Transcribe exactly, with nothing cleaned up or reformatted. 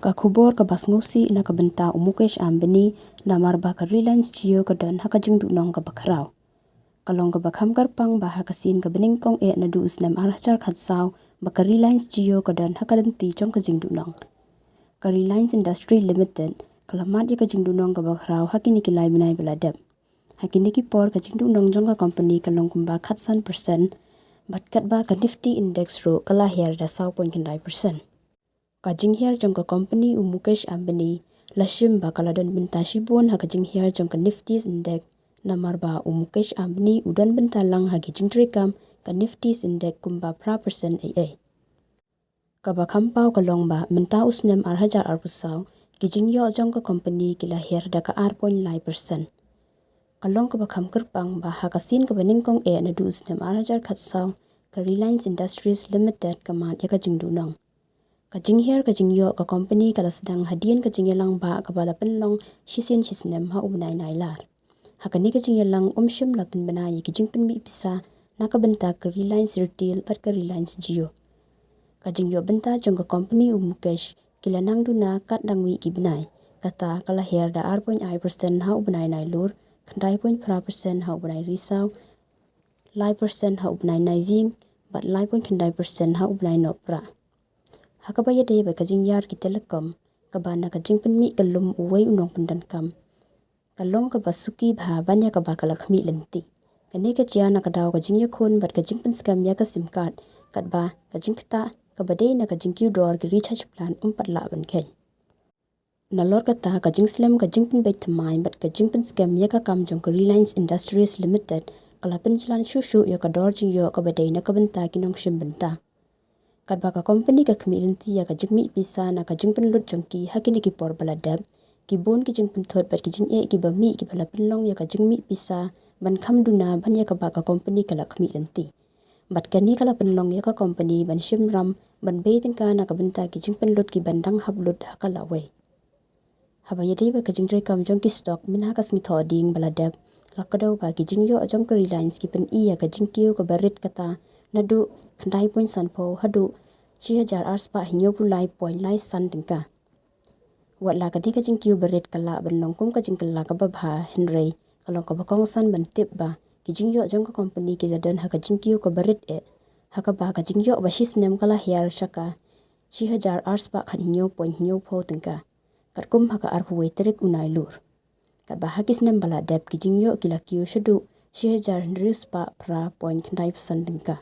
Ka khubor kaba sngewsih na ka bynta u Mukesh Ambani, namar ba ka Reliance Jio ka don ha ka jingduhnong kaba khraw. Ka long kaba kham kyrpang ba ha ka sien kaba nyngkong eh naduh u snem ar hajar khatsaw ba ka Reliance Jio ka don ha ka lynti jong ka jingduhnong. Ka Reliance Industries Limited ka la mad ïa ka jingduhnong kaba khraw ha kine ki lai bnai ba la dep. Ha kine ki por ka jingduhnong jong ka company ka long kumba khatsan percent, bad katba ka Nifty Index ruh ka la hiar da saw point khyndai percent. Ka jinghiar jong ka company u Mukesh Ambani la shim ba ka la don bynta shibun ha ka jinghiar jong ka Nifty Index, namar ba u Mukesh Ambani u don bynta lang ha ki jingtreikam ka Nifty Index kumba phra percent ei ei. Kaba kham paw ka long ba mynta u snem ar hajar arphew saw, ki jingïoh jong ka company ki la hiar da ka ar point lai percent. Ka long kaba kham kyrpang ba ha ka sien kaba nyngkong eh naduh u snem ar hajar khatsaw, ka Reliance Industries Limited ka mad ïa ka jingduhnong. Ka jinghiar ka jingïoh ka company ka la sdang hadien ka jingïalang ba kaba la pynlong shisien shisnem ha u bnai Nailar. Ha kane ka jingïalang um shym la pynbna ïa ki jingpynmih pisa na ka bynta ka Reliance Retail bad ka Reliance Jio. Ka jingïoh bynta jong ka company u Mukesh ki la nang duna katba dang wei ki bnai. Kata ka la hiar da ar point ar percent ha u bnai Nailur, khyndai point phra percent ha u bnai Risaw, lai percent ha u bnai Naiwieng, bad lai point khyndai percent ha u bnai Nohprah. Ha kaba ïadei bad ka jingïar ki telecom, kaba na ka jingpynmih kyllum uwei u nongpyndonkam, ka long kaba suki bha ban ïa kaba ka la khmih lynti. Kane ka jia na ka daw ka jingïakhun bad ka jingpynskhem ïa ka sim card, katba ka jingktah kaba dei na ka jingkiew dor ki recharge plan um pat lah ban kheiñ. Nalor kata ka jingslem ka jingpynbeit thymmai bad ka jingpynskhem ïa ka kam jong ka Reliance Industries Limited ka la pynjlan shuh shuh ïa ka dor jingïoh kaba dei na ka bynta ki nongshim bynta. Katba ka company ka khmih lynti ïa ka jingmih pisa na ka jingpynlut jong ki ha kine ki por ba la dep, ki bun ki jingpynthut bad ki jingeh kiba mih kiba la pynlong ïa ka jingmih pisa ban kham duna ban ïa kaba ka company ka la khmih lynti. Bad kane ka la pynlong ïa ka company ban shim ram ban bei tyngka na ka bynta ki jingpynlut kiban dang hap lut ha ka lawei. Haba ïadei bad ka jingtreikam jong ki stock mynha ka sngi Thohdieng ba la dep, la kdew ba ki jingïoh jong ka Reliance ki pyni ïa ka jingkiew kaba rit kata naduh khyndai point sanphew haduh shi hajar ar spah hynñiewphew lai point lai san tyngka. Wat la ka dei ka jingkiew ba rit ka lah ban long kum ka jingkylla kaba bha, hynrei ka long kaba kongsan ban tip ba ki jingïoh jong ka company ki la don ha ka jingkiew kaba rit eh, ha kaba ka jingïoh ba shisnem ka la hiar sha ka shi hajar ar spah khathynñiew point hynñiewphew tyngka, katkum ha ka arphew wei tarik u Nailur. Katba ha ki snem ba la dep ki jingïoh ki la kiew shaduh shi hajar hynriew spah phra point khyndai phew san tyngka.